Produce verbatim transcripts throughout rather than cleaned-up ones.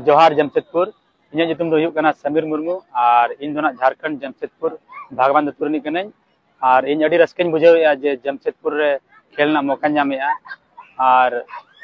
ᱡᱚᱦᱟᱨ ᱡᱟᱢᱥᱮᱫᱽᱯᱩᱨ᱾ ᱤᱧᱟᱹᱜ ᱧᱩᱛᱩᱢ ᱫᱚ ᱦᱩᱭᱩᱜ ᱠᱟᱱᱟ ᱥᱟᱢᱤᱨ ᱢᱩᱨᱢᱩ ᱟᱨ ᱤᱧ ᱫᱚ ᱱᱟᱜ ᱡᱷᱟᱲᱠᱷᱚᱸᱰ ᱡᱟᱢᱥᱮᱫᱽᱯᱩᱨ ᱵᱷᱟᱜᱽᱵᱟᱱ ᱟᱹᱛᱩ ᱨᱤᱱᱤᱡ ᱠᱟᱹᱱᱟᱹᱧ᱾ ᱟᱨ ᱤᱧ ᱟᱹᱰᱤ ᱨᱟᱹᱥᱠᱟᱹᱧ ᱵᱩᱡᱷᱟᱹᱣᱮᱫᱼᱟ ᱡᱮ ᱡᱟᱢᱥᱮᱫᱽᱯᱩᱨ ᱨᱮ ᱠᱷᱮᱞ ᱨᱮᱱᱟᱜ ᱢᱚᱠᱟᱧ ᱧᱟᱢᱮᱫᱼᱟ᱾ ᱟᱨ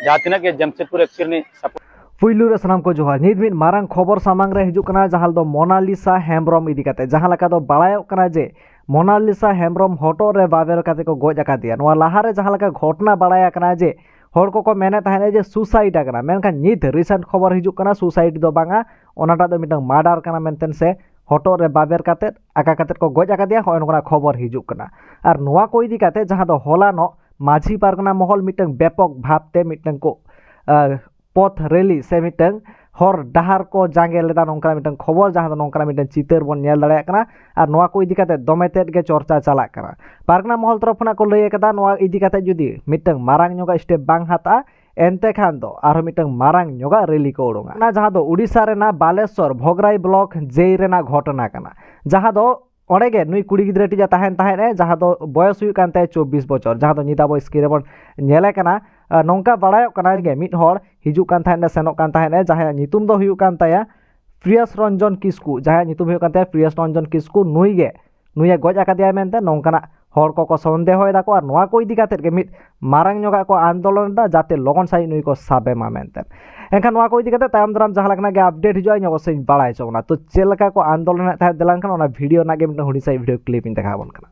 ᱡᱟᱦᱟᱸ ᱛᱤᱱᱟᱹᱜ ᱜᱮ ᱡᱟᱢᱥᱮᱫᱽᱯᱩᱨ ᱮᱯᱷᱥᱤ ᱨᱤᱱᱤᱡ ᱥᱟᱯᱳᱨᱴ ᱯᱩᱭᱞᱩ ᱨᱮ ᱥᱟᱱᱟᱢ ᱠᱚ ᱡᱚᱦᱟᱨ᱾ ᱱᱤᱛ ᱢᱤᱫ ᱢᱟᱨᱟᱝ ᱠᱷᱚᱵᱚᱨ ᱥᱟᱢᱟᱝ ᱨᱮ ᱦᱤᱡᱩᱜ ᱠᱟᱱᱟ, ᱡᱟᱦᱟᱸ ᱫᱚ ᱢᱳᱱᱟᱞᱤᱥᱟ ᱦᱮᱢᱵᱨᱚᱢ ᱤᱫᱤ ᱠᱟᱛᱮ᱾ ᱡᱟᱦᱟᱸ ᱞᱮᱠᱟ ᱫᱚ ᱵᱟᱲᱟᱭᱚᱜ ᱠᱟᱱᱟ ᱡᱮ ᱢᱳᱱᱟᱞᱤᱥᱟ ᱦᱮᱢᱵᱨᱚᱢ ᱦᱚᱴᱚᱜ ᱨᱮ ᱵᱟᱵᱮᱨ ᱠᱟᱛᱮ ᱠᱚ ᱜᱚᱡ ᱟᱠᱟᱫᱮᱭᱟ᱾ ᱱᱚᱣᱟ ᱞᱟᱦᱟᱨᱮ ᱡᱟᱦᱟᱸ ᱞᱮᱠᱟ ᱜᱷᱚᱴᱚᱱᱟ ᱵᱟᱲᱟᱭ ᱟᱠᱟᱱᱟ ᱡᱮ ᱦᱚᱲ ᱠᱚᱠᱚ ᱢᱮᱱᱮᱫ ᱛᱟᱦᱮᱸᱫ ᱡᱮ ᱥᱩᱥᱟᱭᱤᱰ ᱟᱠᱟᱱᱟ, ᱢᱮᱱᱠᱷᱟᱱ ᱱᱤᱛ ᱨᱤᱥᱮᱱᱴ ᱠᱷᱚᱵᱚᱨ ᱦᱤᱡᱩᱜ ᱠᱟᱱᱟ ᱥᱩᱥᱟᱭᱤᱰ ᱫᱚ ᱵᱟᱝᱟ, ᱚᱱᱟᱴᱟᱜ ᱫᱚ ᱢᱤᱫᱴᱟᱝ ᱢᱟᱨᱰᱟᱨ ᱠᱟᱱᱟ ᱢᱮᱱᱛᱮ ᱥᱮ ᱦᱚᱴᱚᱜ ᱨᱮ ᱵᱟᱵᱮᱨ ᱠᱟᱛᱮ ᱟᱠᱟ ᱠᱟᱛᱮ ᱠᱚ ᱜᱚᱡ ᱟᱠᱟᱫᱮᱭᱟ, ᱦᱚᱸᱜᱼᱚᱭ ᱱᱚᱝᱠᱟᱱᱟᱜ ᱠᱷᱚᱵᱚᱨ ᱦᱤᱡᱩᱜ ᱠᱟᱱᱟ᱾ ᱟᱨ ᱱᱚᱣᱟ ᱠᱚ ᱤᱫᱤ ᱠᱟᱛᱮ ᱡᱟᱦᱟᱸ ᱫᱚ ᱦᱚᱞᱟᱱᱚᱜ ᱢᱟᱹᱡᱷᱤ ᱯᱟᱨᱜᱟᱱᱟ ᱢᱚᱦᱚᱞ ᱢᱤᱫᱴᱟᱝ ᱵᱮᱯᱚᱠ ᱵᱷᱟᱵᱽᱛᱮ ᱢᱤᱫᱴᱟᱝ ᱠᱚ, ᱟᱸ, ᱯᱚᱛᱷ ᱨᱮᱞᱤ ᱥᱮ ᱢᱤᱫᱴᱟᱝ ᱦᱚᱨ ᱰᱟᱦᱟᱨ ᱠᱚ ᱡᱟᱸᱜᱮ ᱞᱮᱫᱟ, ᱱᱚᱝᱠᱟᱱᱟᱜ ᱢᱤᱫᱴᱟᱝ ᱠᱷᱚᱵᱚᱨ, ᱡᱟᱦᱟᱸ ᱫᱚ ᱱᱚᱝᱠᱟᱱᱟᱜ ᱢᱤᱫᱴᱟᱝ ᱪᱤᱛᱟᱹᱨ ᱵᱚᱱ ᱧᱮᱞ ᱫᱟᱲᱮᱭᱟᱜ ᱠᱟᱱᱟ᱾ ᱟᱨ ᱱᱚᱣᱟ ᱠᱚ ᱤᱫᱤ ᱠᱟᱛᱮ ᱫᱚᱢᱮ ᱛᱮᱫ ᱜᱮ ᱪᱚᱨᱪᱟ ᱪᱟᱞᱟᱜ ᱠᱟᱱᱟ᱾ ᱯᱟᱨᱜᱟᱱᱟ ᱢᱚᱦᱚᱞ ᱛᱚᱨᱚᱯ ᱠᱷᱚᱱᱟᱜ ᱠᱚ ᱞᱟᱹᱭ ᱟᱠᱟᱫᱟ, ᱱᱚᱣᱟ ᱤᱫᱤ ᱠᱟᱛᱮ ᱡᱩᱫᱤ ᱢᱤᱫᱴᱟᱝ ᱢᱟᱨᱟᱝ ᱧᱚᱜᱟᱜ ᱥᱴᱮᱯ ᱵᱟᱝ ᱦᱟᱛᱟᱜᱼᱟ, ᱮᱱᱛᱮ ᱠᱷᱟᱱ ᱫᱚ ᱟᱨᱦᱚᱸ ᱢᱤᱫᱴᱟᱝ ᱢᱟᱨᱟᱝ ᱧᱚᱜᱟᱜ ᱨᱮᱞᱤ ᱠᱚ ᱩᱰᱩᱝᱟ᱾ ᱚᱱᱟ ᱡᱟᱦᱟᱸ ᱫᱚ ᱩᱰᱤᱥᱟ ᱨᱮᱱᱟᱜ ᱵᱟᱞᱮᱥᱚᱨ ᱵᱷᱚᱜᱽᱨᱟᱭ ᱵᱞᱚᱠ ᱡᱮᱭ ᱨᱮᱱᱟᱜ ᱜᱷᱚᱴᱚᱱᱟ ᱠᱟᱱᱟ, ᱡᱟᱦᱟᱸ ᱫᱚ ᱚᱸᱰᱮ ᱜᱮ ᱱᱩᱭ ᱠᱩᱲᱤ ᱜᱤᱫᱽᱨᱟᱹ ᱴᱤᱡ ᱮ ᱛᱟᱦᱮᱱ ᱛᱟᱦᱮᱸᱫ ᱮ, ᱡᱟᱦᱟᱸ ᱫᱚ ᱵᱚᱭᱚᱥ ᱦᱩᱭᱩᱜ ᱠᱟᱱ ᱛᱟᱭᱟ ᱪᱚᱵᱵᱤᱥ ᱵᱚᱪᱷᱚᱨ, ᱡᱟᱦᱟᱸ ᱫᱚ ᱧᱤᱫᱟ ᱵᱚᱭ ᱥᱠᱨᱤᱱ ᱨᱮᱵᱚᱱ ᱧᱮᱞᱮ ᱠᱟᱱᱟ᱾ ᱟᱨ ᱱᱚᱝᱠᱟ ᱵᱟᱲᱟᱭᱚᱜ ᱠᱟᱱᱟ ᱡᱮ ᱢᱤᱫ ᱦᱚᱲ ᱦᱤᱡᱩᱜ ᱠᱟᱱ ᱛᱟᱦᱮᱸᱫ ᱮ, ᱥᱮᱱᱚᱜ ᱠᱟᱱ ᱛᱟᱦᱮᱸᱫ ᱮ, ᱡᱟᱦᱟᱸᱭᱟᱜ ᱧᱩᱛᱩᱢ ᱫᱚ ᱦᱩᱭᱩᱜ ᱠᱟᱱ ᱛᱟᱭᱟ ᱯᱨᱤᱭᱟᱥ ᱨᱚᱧᱡᱚᱱ ᱠᱤᱥᱠᱩ, ᱡᱟᱦᱟᱸᱭᱟᱜ ᱧᱩᱛᱩᱢ ᱦᱩᱭᱩᱜ ᱠᱟᱱ ᱛᱟᱭᱟ ᱯᱨᱤᱭᱟᱥ ᱨᱚᱧᱡᱚᱱ ᱠᱤᱥᱠᱩ, ᱱᱩᱭ ᱜᱮ ᱱᱩᱭᱮ ᱜᱚᱡ ᱟᱠᱟᱫᱮᱭᱟ ᱢᱮᱱᱛᱮ ᱱᱚᱝᱠᱟᱱᱟᱜ ᱦᱚᱲ ᱠᱚᱠᱚ ᱥᱚᱱᱫᱮᱦᱚᱭ ᱫᱟᱠᱚ᱾ ᱟᱨ ᱱᱚᱣᱟ ᱠᱚ ᱤᱫᱤ ᱠᱟᱛᱮᱫ ᱜᱮ ᱢᱤᱫ ᱢᱟᱨᱟᱝ ᱧᱚᱜᱟᱜ ᱠᱚ ᱟᱱᱫᱳᱞᱚᱱ ᱮᱫᱟ, ᱡᱟᱛᱮ ᱞᱚᱜᱚᱱ ᱥᱟᱺᱦᱤᱡ ᱱᱩᱭ ᱠᱚ ᱥᱟᱵᱮ ᱢᱟ ᱢᱮᱱᱛᱮ᱾ ᱮᱱᱠᱷᱟᱱ ᱱᱚᱣᱟ ᱠᱚ ᱤᱫᱤ ᱠᱟᱛᱮ ᱛᱟᱭᱚᱢ ᱫᱟᱨᱟᱢ ᱡᱟᱦᱟᱸ ᱞᱮᱠᱟᱱᱟᱜ ᱜᱮ ᱟᱯᱰᱮᱴ ᱦᱤᱡᱩᱜᱼᱟ, ᱤᱧ ᱚᱵᱚᱥᱥᱳᱭ ᱵᱟᱲᱟᱭ ᱦᱚᱪᱚ ᱵᱚᱱᱟ᱾ ᱛᱚ ᱪᱮᱫ ᱞᱮᱠᱟ ᱠᱚ ᱟᱱᱫᱳᱞᱚᱱᱮᱫ ᱛᱟᱦᱮᱸᱫ, ᱫᱮᱞᱟ ᱮᱱᱠᱷᱟᱱ ᱚᱱᱟ ᱵᱷᱤᱰᱤᱭᱳ ᱨᱮᱱᱟᱜ ᱜᱮ ᱢᱤᱫᱴᱟᱝ ᱦᱩᱰᱤᱧ ᱥᱟᱺᱦᱤᱡ ᱵᱷᱤᱰᱤᱭᱳ ᱠᱞᱤᱯ ᱤᱧ ᱫᱮᱠᱷᱟᱣ ᱟᱵᱚᱱ ᱠᱟᱱᱟ᱾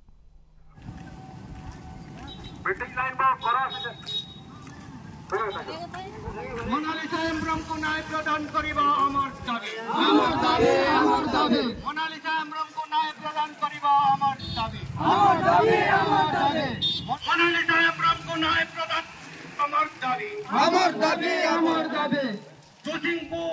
মোনালিসা হেমব্রমকে ন্যায় প্রদান করিবা আমার দাবি। আমার দাবি, আমার দাবি। মোনালিসা হেমব্রমকে ন্যায় প্রদান করিবা আমার দাবি। আমার দাবি, আমার দাবি। মোনালিসা হেমব্রমকে ন্যায় প্রদান আমার দাবি। আমার দাবি, আমার দাবি। দোষীଙ୍କୁ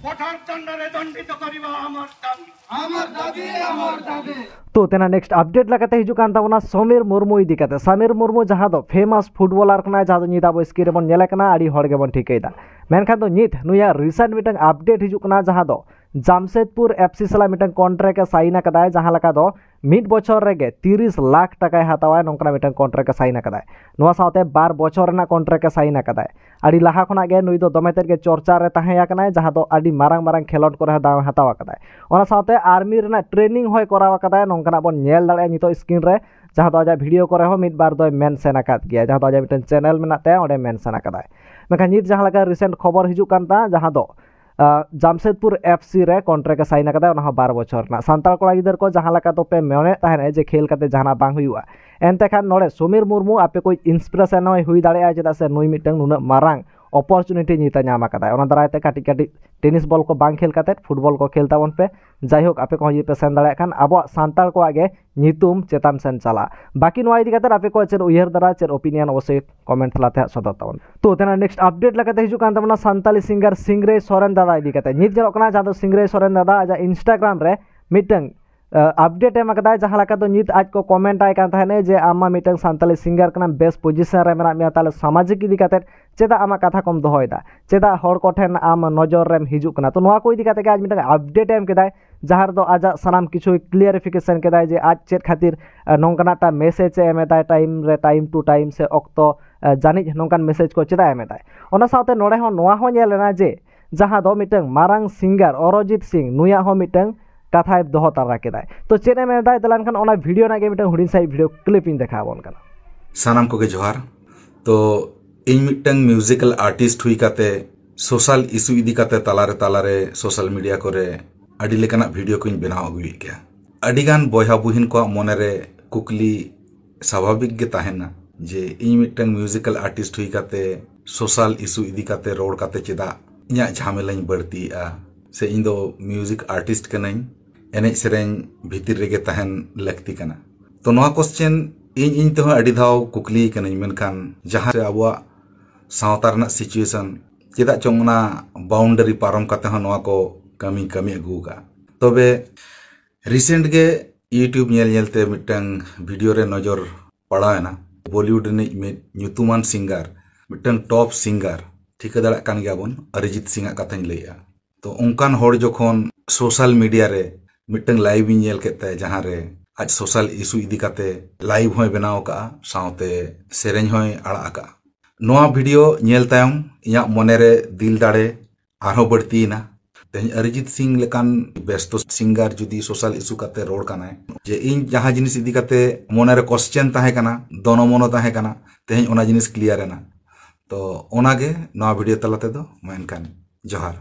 କଠୋର ଦଣ୍ଡରେ ଦଣ୍ଡିତ କରିବା ଆମର ଦାବି। আমার দাবি, আমার দাবি। ᱛᱚ ᱛᱮᱱᱟᱜ ᱱᱮᱠᱥᱴ ᱟᱯᱰᱮᱴ ᱞᱮᱠᱟᱛᱮ ᱦᱤᱡᱩᱜ ᱠᱟᱱ ᱛᱟᱵᱚᱱᱟ ᱥᱚᱢᱤᱨ ᱢᱩᱨᱢᱩ ᱤᱫᱤ ᱠᱟᱛᱮ᱾ ᱥᱚᱢᱤᱨ ᱢᱩᱨᱢᱩ ᱡᱟᱦᱟᱸ ᱫᱚ ᱯᱷᱮᱢᱟᱥ ᱯᱷᱩᱴᱵᱚᱞᱟᱨ ᱠᱟᱱᱟᱭ, ᱡᱟᱦᱟᱸ ᱫᱚ ᱱᱤᱛ ᱟᱵᱚ ᱥᱠᱨᱤᱱ ᱨᱮᱵᱚᱱ ᱧᱮᱞᱮ ᱠᱟᱱᱟ, ᱟᱹᱰᱤ ᱦᱚᱲ ᱜᱮᱵᱚᱱ ᱴᱷᱤᱠᱟᱹᱭᱮᱫᱟ᱾ ᱢᱮᱱᱠᱷᱟᱱ ᱫᱚ ᱱᱤᱛ ᱱᱩᱭᱟᱜ ᱨᱤᱥᱮᱱᱴ ᱢᱤᱫᱴᱟᱝ ᱟᱯᱰᱮᱴ ᱦᱤᱡᱩᱜ ᱠᱟᱱᱟ, ᱡᱟᱦᱟᱸ ᱫᱚ ᱡᱟᱢᱥᱮᱫᱽᱯᱩᱨ ᱮᱯᱷ ᱥᱤ ᱥᱟᱞᱟᱜ ᱢᱤᱫᱴᱟᱝ ᱠᱚᱱᱴᱨᱟᱠᱴ ᱮ ᱥᱟᱭᱤᱱ ᱟᱠᱟᱫᱟᱭ, ᱡᱟᱦᱟᱸ ᱞᱮᱠᱟ ᱫᱚ ᱢᱤᱫ ᱵᱚᱪᱷᱚᱨ ᱨᱮᱜᱮ ᱛᱤᱨᱤᱥ ᱞᱟᱠᱷ ᱴᱟᱠᱟᱭ ᱦᱟᱛᱟᱣᱟᱭ, ᱱᱚᱝᱠᱟᱱᱟᱜ ᱢᱤᱫᱴᱟᱝ ᱠᱚᱱᱴᱨᱟᱠᱴ ᱮ ᱥᱟᱭᱤᱱ ᱟᱠᱟᱫᱟᱭ᱾ ᱱᱚᱣᱟ ᱥᱟᱶᱛᱮ ᱵᱟᱨ ᱵᱚᱪᱷᱚᱨ ᱨᱮᱱᱟᱜ ᱠᱚᱱᱴᱨᱟᱠᱴ ᱮ ᱥᱟᱭᱤᱱ ᱟᱠᱟᱫᱟᱭ᱾ ᱟᱹᱰᱤ ᱞᱟᱦᱟ ᱠᱷᱚᱱᱟᱜ ᱜᱮ ᱱᱩᱭ ᱫᱚ ᱫᱚᱢᱮ ᱛᱮᱫ ᱜᱮ ᱪᱚᱨᱪᱟ ᱨᱮ ᱛᱟᱦᱮᱸ ᱟᱠᱟᱱᱟᱭ, ᱡᱟᱦᱟᱸ ᱫᱚ ᱟᱹᱰᱤ ᱢᱟᱨᱟᱝ ᱢᱟᱨᱟᱝ ᱠᱷᱮᱞᱳᱰ ᱠᱚᱨᱮ ᱦᱚᱸ ᱫᱟᱣ ᱮ ᱦᱟᱛᱟᱣ ᱟᱠᱟᱫᱟᱭ᱾ ᱚᱱᱟ ᱥᱟᱶᱛᱮ ᱟᱨᱢᱤ ᱨᱮᱱᱟᱜ ᱴᱨᱮᱱᱤᱝ ᱦᱚᱸᱭ ᱠᱚᱨᱟᱣ ᱟᱠᱟᱫᱟᱭ, ᱱᱚᱝᱠᱟᱱᱟᱜ ᱵᱚᱱ ᱧᱮᱞ ᱫᱟᱲᱮᱭᱟᱜᱼᱟ ᱱᱤᱛᱚᱜ ᱥᱠᱨᱤᱱ ᱨᱮ, ᱡᱟᱦᱟᱸ ᱫᱚ ᱟᱡᱟᱜ ᱵᱷᱤᱰᱤᱭᱳ ᱠᱚᱨᱮ ᱦᱚᱸ ᱢᱤᱫ ᱵᱟᱨ ᱫᱚᱭ ᱢᱮᱱᱥᱮᱱ ᱟᱠᱟᱫ ᱜᱮᱭᱟ, ᱡᱟᱦᱟᱸ ᱫᱚ ᱟᱡᱟᱜ ᱢᱤᱫᱴᱮᱱ ᱪᱮᱱᱮᱞ ᱢᱮᱱᱟᱜ ᱛᱟᱭᱟ, ᱚᱸᱰᱮ ᱢᱮᱱᱥᱮᱱ ᱟᱠᱟᱫᱟᱭ᱾ ᱢᱮᱱᱠᱷᱟᱱ ᱱᱤᱛ ᱡᱟᱦᱟᱸ ᱞᱮᱠᱟ ᱨᱤᱥᱮᱱᱴ ᱠᱷᱚᱵᱚᱨ ᱦᱤᱡᱩᱜ ᱠᱟᱱ ᱛᱟᱦᱮᱸ, ᱡᱟᱦᱟᱸ ᱫᱚ ᱟᱸ, ᱡᱟᱢᱥᱮᱫᱽᱯᱩᱨ ᱮᱯᱷ ᱥᱤ ᱨᱮ ᱠᱚᱱᱴᱨᱟᱠᱴ ᱮ ᱥᱟᱭᱤᱱ ᱟᱠᱟᱫᱟ, ᱚᱱᱟ ᱦᱚᱸ ᱵᱟᱨ ᱵᱚᱪᱷᱚᱨ ᱨᱮᱱᱟᱜ᱾ ᱥᱟᱱᱛᱟᱲ ᱠᱚᱲᱟ ᱜᱤᱫᱟᱹᱨ ᱠᱚ ᱡᱟᱦᱟᱸ ᱞᱮᱠᱟ ᱫᱚᱯᱮ ᱢᱚᱱᱮᱭᱮᱫ ᱛᱟᱦᱮᱱᱟ ᱡᱮ ᱠᱷᱮᱞ ᱠᱟᱛᱮ ᱡᱟᱦᱟᱱᱟᱜ ᱵᱟᱝ ᱦᱩᱭᱩᱜᱼᱟ, ᱮᱱᱛᱮ ᱠᱷᱟᱱ ᱱᱚᱰᱮ ᱥᱚᱢᱤᱨ ᱢᱩᱨᱢᱩ ᱟᱯᱮ ᱠᱚ ᱤᱱᱥᱯᱤᱨᱮᱥᱚᱱ ᱦᱚᱸᱭ ᱦᱩᱭ ᱫᱟᱲᱮᱭᱟᱜᱼᱟ, ᱪᱮᱫᱟᱜ ᱥᱮ ᱱᱩᱭ ᱢᱤᱫᱴᱟᱝ ᱱᱩᱱᱟᱹᱜ ᱢᱟᱨᱟᱝ ᱚᱯᱚᱨᱪᱩᱱᱤᱴᱤ ᱱᱤᱛ ᱮ ᱧᱟᱢ ᱟᱠᱟᱫᱟᱭ᱾ ᱚᱱᱟ ᱫᱟᱨᱟᱭ ᱛᱮ ᱠᱟᱹᱴᱤᱡ ᱠᱟᱹᱴᱤᱡ ᱴᱮᱱᱤᱥ ᱵᱚᱞ ᱠᱚ ᱵᱟᱝ ᱠᱷᱮᱞ ᱠᱟᱛᱮ ᱯᱷᱩᱴᱵᱚᱞ ᱠᱚ ᱠᱷᱮᱞ ᱛᱟᱵᱚᱱ ᱯᱮ᱾ ᱡᱟᱭᱦᱳᱠ, ᱟᱯᱮ ᱠᱚᱦᱚᱸ ᱡᱩᱫᱤ ᱯᱮ ᱥᱮᱱ ᱫᱟᱲᱮᱭᱟᱜ ᱠᱷᱟᱱ ᱟᱵᱚᱣᱟᱜ ᱥᱟᱱᱛᱟᱲ ᱠᱚᱣᱟᱜ ᱜᱮ ᱧᱩᱛᱩᱢ ᱪᱮᱛᱟᱱ ᱥᱮᱱ ᱪᱟᱞᱟᱜᱼᱟ᱾ ᱵᱟᱹᱠᱤ ᱱᱚᱣᱟ ᱤᱫᱤ ᱠᱟᱛᱮ ᱟᱯᱮ ᱠᱚᱣᱟᱜ ᱪᱮᱫ ᱩᱭᱦᱟᱹᱨ ᱫᱷᱟᱨᱟ, ᱪᱮᱫ ᱚᱯᱤᱱᱤᱭᱚᱱ, ᱚᱵᱚᱥᱥᱳᱭ ᱠᱚᱢᱮᱱᱴ ᱛᱟᱞᱟᱛᱮ ᱦᱟᱸᱜ ᱥᱚᱫᱚᱨ ᱛᱟᱵᱚᱱ᱾ ᱛᱚ, ᱛᱮᱱᱟᱜ ᱱᱮᱠᱥᱴ ᱟᱯᱰᱮᱴ ᱞᱮᱠᱟᱛᱮ ᱦᱤᱡᱩᱜ ᱠᱟᱱ ᱛᱟᱵᱚᱱᱟ ᱥᱟᱱᱛᱟᱞᱤ ᱥᱤᱝᱜᱟᱨ ᱥᱤᱝᱨᱟᱹᱭ ᱥᱚᱨᱮᱱ ᱫᱟᱫᱟ ᱤᱫᱤ ᱠᱟᱛᱮ᱾ ᱱᱤᱛ ᱧᱮᱞᱚᱜ ᱠᱟᱱᱟ ᱡᱟᱦᱟᱸ ᱫᱚ ᱥᱤᱝᱨᱟᱹᱭ ᱥᱚᱨᱮᱱ ᱫᱟᱫᱟ ᱟᱡᱟᱜ ᱤᱱᱥᱴᱟᱜᱨᱟᱢ ᱨᱮ ᱢᱤᱫᱴᱟᱝ ᱟᱯᱰᱮᱴ ᱮᱢ ᱟᱠᱟᱫᱟᱭ, ᱡᱟᱦᱟᱸ ᱞᱮᱠᱟ ᱫᱚ ᱱᱤᱛ ᱟᱡ ᱠᱚ ᱠᱚᱢᱮᱱᱴ ᱟᱭ ᱠᱟᱱ ᱛᱟᱦᱮᱸᱱᱟ ᱡᱮ, "ᱟᱢ ᱢᱟ ᱢᱤᱫᱴᱟᱝ ᱥᱟᱱᱛᱟᱞᱤ ᱥᱤᱝᱜᱟᱨ ᱠᱟᱱᱟᱢ, ᱵᱮᱥ ᱯᱚᱡᱤᱥᱚᱱ ᱨᱮ ᱢᱮᱱᱟᱜ ᱢᱮᱭᱟ, ᱛᱟᱦᱞᱮ ᱥᱟᱢᱟᱡᱤᱠ ᱤᱫᱤ ᱠᱟᱛᱮ ᱪᱮᱫᱟᱜ ᱟᱢᱟᱜ ᱠᱟᱛᱷᱟ ᱠᱚᱢ ᱫᱚᱦᱚᱭᱮᱫᱟ? ᱪᱮᱫᱟᱜ ᱦᱚᱲ ᱠᱚᱴᱷᱮᱱ ᱟᱢ ᱱᱚᱡᱚᱨ ᱨᱮᱢ ᱦᱤᱡᱩᱜ ᱠᱟᱱᱟ?" ᱛᱚ, ᱱᱚᱣᱟ ᱠᱚ ᱤᱫᱤ ᱠᱟᱛᱮ ᱜᱮ ᱟᱡ ᱢᱤᱫᱴᱟᱝ ᱟᱯᱰᱮᱴ ᱮ ᱮᱢ ᱠᱮᱫᱟᱭ, ᱡᱟᱦᱟᱸ ᱨᱮᱫᱚ ᱟᱡᱟᱜ ᱥᱟᱱᱟᱢ ᱠᱤᱪᱷᱩᱭ ᱠᱞᱤᱭᱟᱨᱤᱯᱷᱤᱠᱮᱥᱚᱱ ᱠᱮᱫᱟᱭ ᱡᱮ ᱟᱡ ᱪᱮᱫ ᱠᱷᱟᱹᱛᱤᱨ, ᱟᱸ, ᱱᱚᱝᱠᱟᱱᱟᱜ ᱴᱟ ᱢᱮᱥᱮᱡᱽ ᱮ ᱮᱢ ᱮᱫᱟᱭ, ᱴᱟᱭᱤᱢ ᱨᱮ, ᱴᱟᱭᱤᱢ ᱴᱩ ᱴᱟᱭᱤᱢ ᱥᱮ ᱚᱠᱛᱚ, ᱟᱸ, ᱡᱟᱹᱱᱤᱡ ᱱᱚᱝᱠᱟᱱ ᱢᱮᱥᱮᱡᱽ ᱠᱚ ᱪᱮᱫᱟᱜ ᱮ ᱮᱢ ᱮᱫᱟᱭ᱾ ᱚᱱᱟ ᱥᱟᱶᱛᱮ ᱱᱚᱰᱮ ᱦᱚᱸ ᱱᱚᱣᱟ ᱦᱚᱸ ᱧᱮᱞ ᱮᱱᱟ ᱡᱮ ᱡᱟᱦᱟᱸ ᱫᱚ ᱢᱤᱫᱴᱟᱝ ᱢᱟᱨᱟᱝ ᱥᱤᱝᱜᱟᱨ ᱚᱨᱚᱡᱤᱛ ᱥᱤᱝ ᱱᱩᱭᱟᱜ ᱦᱚᱸ ᱢᱤᱫᱴᱟᱝ ᱠᱟᱛᱷᱟᱭ ᱫᱚᱦᱚ ᱛᱟᱨᱟ ᱠᱮᱫᱟᱭ᱾ ᱛᱚ, ᱪᱮᱫ ᱮ ᱢᱮᱱ ᱮᱫᱟᱭ? ᱫᱮᱞᱟ ᱮᱱᱠᱷᱟᱱ ᱚᱱᱟ ᱵᱷᱤᱰᱤᱭᱳ ᱨᱮᱱᱟᱜ ᱜᱮ ᱢᱤᱫᱴᱟᱝ ᱦᱩᱰᱤᱧ ᱥᱟᱺᱦᱤᱡ ᱵᱷᱤᱰᱤᱭᱳ ᱠᱞᱤᱯ ᱤᱧ ᱫᱮᱠᱷᱟᱣ ᱟᱵᱚᱱ ᱠᱟᱱᱟ᱾ ᱥᱟᱱᱟᱢ ᱠᱚᱜᱮ ᱡᱚᱦᱟᱨ᱾ ᱛᱚ, ᱤᱧ ᱢᱤᱫᱴᱟᱝ ᱢᱤᱣᱡᱤᱠᱟᱞ ᱟᱨᱴᱤᱥᱴ ᱦᱩᱭ ᱠᱟᱛᱮ ᱥᱳᱥᱟᱞ ᱤᱥᱩ ᱤᱫᱤ ᱠᱟᱛᱮ ᱛᱟᱞᱟᱨᱮ ᱛᱟᱞᱟᱨᱮ ᱥᱳᱥᱟᱞ ᱢᱤᱰᱤᱭᱟ ᱠᱚᱨᱮ ᱟᱹᱰᱤ ᱞᱮᱠᱟᱱᱟᱜ ᱵᱷᱤᱰᱤᱭᱳ ᱠᱚᱧ ᱵᱮᱱᱟᱣ ᱟᱹᱜᱩᱭᱮᱫ ᱜᱮᱭᱟ᱾ ᱟᱹᱰᱤᱜᱟᱱ ᱵᱚᱭᱦᱟ ᱵᱩᱦᱤᱱ ᱠᱚᱣᱟᱜ ᱢᱚᱱᱮᱨᱮ ᱠᱩᱠᱞᱤ ᱥᱟᱵᱷᱟᱵᱤᱠ ᱜᱮ ᱛᱟᱦᱮᱱᱟ ᱡᱮ ᱤᱧ ᱢᱤᱫᱴᱟᱝ ᱢᱤᱣᱡᱤᱠᱟᱞ ᱟᱨᱴᱤᱥᱴ ᱦᱩᱭ ᱠᱟᱛᱮ ᱥᱳᱥᱟᱞ ᱤᱥᱩ ᱤᱫᱤ ᱠᱟᱛᱮ ᱨᱚᱲ ᱠᱟᱛᱮ ᱪᱮᱫᱟᱜ ᱤᱧᱟᱹᱜ ᱡᱷᱟᱢᱮᱞᱟᱧ ᱵᱟᱹᱲᱛᱤᱭᱮᱜᱼᱟ, ᱥᱮ ᱤᱧ ᱫᱚ ᱢᱤᱣᱡᱤᱠ ᱟᱨᱴᱤᱥᱴ ᱠᱟᱹᱱᱟᱹᱧ, ᱮᱱᱮᱡ ᱥᱮᱨᱮᱧ ᱵᱷᱤᱛᱤᱨ ᱨᱮᱜᱮ ᱛᱟᱦᱮᱱ ᱞᱟᱹᱠᱛᱤ ᱠᱟᱱᱟ᱾ ᱛᱚ, ᱱᱚᱣᱟ ᱠᱚᱥᱪᱮᱱ ᱤᱧ ᱤᱧ ᱛᱮᱦᱚᱸ ᱟᱹᱰᱤ ᱫᱷᱟᱣ ᱠᱩᱠᱞᱤ ᱠᱟᱹᱱᱟᱹᱧ, ᱢᱮᱱᱠᱷᱟᱱ ᱡᱟᱦᱟᱸ ᱥᱮ ᱟᱵᱚᱣᱟᱜ ᱥᱟᱶᱛᱟ ᱨᱮᱱᱟᱜ ᱥᱤᱪᱩᱭᱮᱥᱚᱱ, ᱪᱮᱫᱟᱜ ᱪᱚᱝ ᱚᱱᱟ ᱵᱟᱣᱩᱱᱰᱟᱨᱤ ᱯᱟᱨᱚᱢ ᱠᱟᱛᱮ ᱦᱚᱸ ᱱᱚᱣᱟ ᱠᱚ ᱠᱟᱹᱢᱤ ᱠᱟᱹᱢᱤ ᱟᱹᱜᱩ ᱟᱠᱟᱫᱼᱟ᱾ ᱛᱚᱵᱮ ᱨᱤᱥᱮᱱᱴ ᱜᱮ YouTube ᱧᱮᱞ ᱧᱮᱞᱛᱮ ᱢᱤᱫᱴᱟᱝ ᱵᱷᱤᱰᱤᱭᱳ ᱨᱮ ᱱᱚᱡᱚᱨ ᱯᱟᱲᱟᱣ ᱮᱱᱟ᱾ ᱵᱚᱞᱤᱣᱩᱰ ᱨᱤᱱᱤᱡ ᱢᱤᱫ ᱧᱩᱛᱩᱢᱟᱱ ᱥᱤᱝᱜᱟᱨ, ᱢᱤᱫᱴᱟᱝ ᱴᱚᱯ ᱥᱤᱝᱜᱟᱨ, ᱴᱷᱤᱠᱟᱹ ᱫᱟᱲᱮᱭᱟᱜ ᱠᱟᱱ ᱜᱮᱭᱟᱵᱚᱱ, ᱚᱨᱤᱡᱤᱛ ᱥᱤᱝ ᱟᱜ ᱠᱟᱛᱷᱟᱧ ᱞᱟᱹᱭᱮᱜᱼᱟ᱾ ᱛᱚ ᱚᱱᱠᱟᱱ ᱦᱚᱲ ᱡᱚᱠᱷᱚᱱ ᱥᱳᱥᱟᱞ ᱢᱤᱰᱤᱭᱟ ᱨᱮ ᱢᱤᱫᱴᱟᱝ ᱞᱟᱭᱤᱵᱷ ᱤᱧ ᱧᱮᱞ ᱠᱮᱫ ᱛᱟᱭᱟ, ᱡᱟᱦᱟᱸ ᱨᱮ ᱟᱡ ᱥᱳᱥᱟᱞ ᱤᱥᱩ ᱤᱫᱤ ᱠᱟᱛᱮ ᱞᱟᱭᱤᱵᱷ ᱦᱚᱸᱭ ᱵᱮᱱᱟᱣ ᱟᱠᱟᱫᱼᱟ, ᱥᱟᱶᱛᱮ ᱥᱮᱨᱮᱧ ᱦᱚᱸᱭ ᱟᱲᱟᱜ ᱟᱠᱟᱫᱼᱟ᱾ ᱱᱚᱣᱟ ᱵᱷᱤᱰᱤᱭᱳ ᱧᱮᱞ ᱛᱟᱭᱚᱢ ᱤᱧᱟᱹᱜ ᱢᱚᱱᱮᱨᱮ ᱫᱤᱞ ᱫᱟᱲᱮ ᱟᱨᱦᱚᱸ ᱵᱟᱹᱲᱛᱤᱭᱮᱱᱟ᱾ ᱛᱮᱦᱮᱧ ᱚᱨᱤᱡᱤᱛ ᱥᱤᱝ ᱞᱮᱠᱟᱱ ᱵᱮᱥᱛᱚ ᱥᱤᱝᱜᱟᱨ ᱡᱩᱫᱤ ᱥᱳᱥᱟᱞ ᱤᱥᱩ ᱠᱟᱛᱮ ᱨᱚᱲ ᱠᱟᱱᱟᱭ, ᱡᱮ ᱤᱧ ᱡᱟᱦᱟᱸ ᱡᱤᱱᱤᱥ ᱤᱫᱤ ᱠᱟᱛᱮ ᱢᱚᱱᱮᱨᱮ ᱠᱚᱥᱪᱮᱱ ᱛᱟᱦᱮᱸ ᱠᱟᱱᱟ, ᱫᱚᱱᱚ ᱢᱚᱱᱚ ᱛᱟᱦᱮᱸ ᱠᱟᱱᱟ, ᱛᱮᱦᱮᱧ ᱚᱱᱟ ᱡᱤᱱᱤᱥ ᱠᱞᱤᱭᱟᱨ ᱮᱱᱟ᱾ ᱛᱚ ᱚᱱᱟᱜᱮ ᱱᱚᱣᱟ ᱵᱷᱤᱰᱤᱭᱳ ᱛᱟᱞᱟ ᱛᱮᱫᱚ ᱢᱮᱱᱠᱷᱟᱱ ᱡᱚᱦᱟᱨ᱾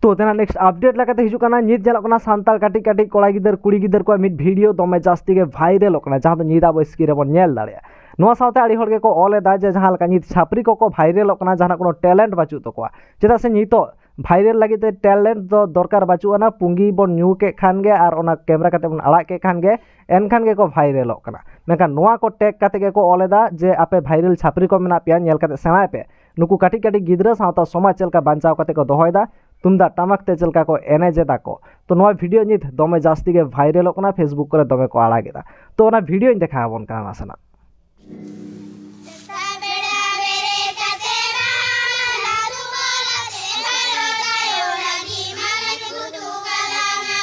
ᱛᱚ ᱛᱮᱱᱟᱜ ᱱᱮᱠᱥᱴ ᱟᱯᱰᱮᱴ ᱞᱮᱠᱟᱛᱮ ᱦᱤᱡᱩᱜ ᱠᱟᱱᱟ, ᱧᱤᱛ ᱧᱮᱞᱚᱜ ᱠᱟᱱᱟ ᱥᱟᱱᱛᱟᱲ ᱠᱟᱹᱴᱤᱡ ᱠᱟᱹᱴᱤᱡ ᱠᱚᱲᱟ ᱜᱤᱫᱟᱹᱨ ᱠᱩᱲᱤ ᱜᱤᱫᱟᱹᱨ ᱠᱚᱣᱟᱜ ᱢᱤᱫ ᱵᱷᱤᱰᱤᱭᱳ ᱫᱚᱢᱮ ᱡᱟᱹᱥᱛᱤ ᱜᱮ ᱵᱷᱟᱭᱨᱟᱞᱚᱜ ᱠᱟᱱᱟ, ᱡᱟᱦᱟᱸ ᱫᱚ ᱧᱤᱫ ᱟᱵᱚ ᱥᱠᱨᱤᱱ ᱨᱮᱵᱚᱱ ᱧᱮᱞ ᱫᱟᱲᱮᱭᱟᱜᱼᱟ᱾ ᱱᱚᱣᱟ ᱥᱟᱶᱛᱮ ᱟᱹᱰᱤ ᱦᱚᱲ ᱜᱮᱠᱚ ᱚᱞ ᱮᱫᱟ ᱡᱮ ᱡᱟᱦᱟᱸ ᱞᱮᱠᱟ ᱧᱤᱛ ᱪᱷᱟᱯᱨᱤ ᱠᱚᱠᱚ ᱵᱷᱟᱭᱨᱟᱞᱚᱜ ᱠᱟᱱᱟ, ᱡᱟᱦᱟᱱᱟᱜ ᱠᱳᱱᱳ ᱴᱮᱞᱮᱱᱴ ᱵᱟᱹᱪᱩᱜ ᱛᱟᱠᱚᱣᱟ᱾ ᱪᱮᱫᱟᱜ ᱥᱮ ᱱᱤᱛᱚᱜ ᱵᱷᱟᱭᱨᱟᱞ ᱞᱟᱹᱜᱤᱫ ᱛᱮ ᱴᱮᱞᱮᱱᱴ ᱫᱚ ᱫᱚᱨᱠᱟᱨ ᱵᱟᱹᱪᱩᱜ ᱟᱱᱟ, ᱯᱩᱸᱜᱤ ᱵᱚᱱ ᱧᱩ ᱠᱮᱫ ᱠᱷᱟᱱ ᱜᱮ ᱟᱨ ᱚᱱᱟ ᱠᱮᱢᱮᱨᱟ ᱠᱟᱛᱮ ᱵᱚᱱ ᱟᱲᱟᱜ ᱠᱮᱫ ᱠᱷᱟᱱ ᱜᱮ, ᱮᱱᱠᱷᱟᱱ ᱜᱮᱠᱚ ᱵᱷᱟᱭᱨᱟᱞᱚᱜ ᱠᱟᱱᱟ᱾ ᱢᱮᱱᱠᱷᱟᱱ ᱱᱚᱣᱟ ᱠᱚ ᱴᱮᱜᱽ ᱠᱟᱛᱮ ᱜᱮᱠᱚ ᱚᱞ ᱮᱫᱟ ᱡᱮ ᱟᱯᱮ ᱵᱷᱟᱭᱨᱟᱞ ᱪᱷᱟᱯᱨᱤ ᱠᱚ ᱢᱮᱱᱟᱜ ᱯᱮᱭᱟ, ᱧᱮᱞ ᱠᱟᱛᱮ ᱥᱮᱬᱟᱭ ᱯᱮ᱾ ᱱᱩᱠᱩ ᱠᱟᱹᱴᱤᱡ ᱠᱟᱹᱴᱤᱡ ᱜᱤᱫᱽᱨᱟᱹ ᱥᱟᱶᱛᱟ ᱥᱚᱢᱟᱡᱽ ᱪᱮᱫ ᱞᱮᱠᱟ ᱵᱟᱧᱪᱟᱣ ᱠᱟᱛᱮ ᱠᱚ ᱫᱚᱦᱚᱭᱮᱫᱟ, ᱛᱩᱢᱫᱟᱜ ᱴᱟᱢᱟᱠ ᱛᱮ ᱪᱮᱫ ᱞᱮᱠᱟ ᱠᱚ ᱮᱱᱮᱡ ᱮᱫᱟ ᱠᱚ᱾ ᱛᱚ ᱱᱚᱣᱟ ᱵᱷᱤᱰᱤᱭᱳ ᱧᱤᱛ ᱫᱚᱢᱮ ᱡᱟᱹᱥᱛᱤ ᱜᱮ ᱵᱷᱟᱭᱨᱟᱞᱚᱜ ᱠᱟᱱᱟ, ᱯᱷᱮᱥᱵᱩᱠ ᱠᱚᱨᱮ ᱫᱚᱢᱮ ᱠᱚ ᱟᱲᱟᱜ ᱮᱫᱟ᱾ ᱛᱚ ᱚᱱᱟ ᱵᱷᱤᱰᱤᱭᱳᱧ ᱫᱮᱠᱷᱟᱣ ᱟᱵᱚᱱ ᱠᱟᱱᱟ ᱱᱟᱥᱮᱱᱟᱜ᱾ ᱥᱮᱛᱟᱜ ᱵᱮᱲᱟ ᱵᱮᱨᱮᱫ ᱠᱟᱛᱮ ᱵᱟᱦᱟ ᱢᱟᱞᱟ ᱫᱩᱣᱟᱹᱨ ᱟᱛᱮ ᱵᱷᱟᱭᱨᱚ ᱫᱟᱭᱚ ᱞᱟᱹᱜᱤᱫ ᱢᱟᱞᱟᱧ ᱜᱩᱛᱩ ᱜᱟᱞᱟᱝᱟ᱾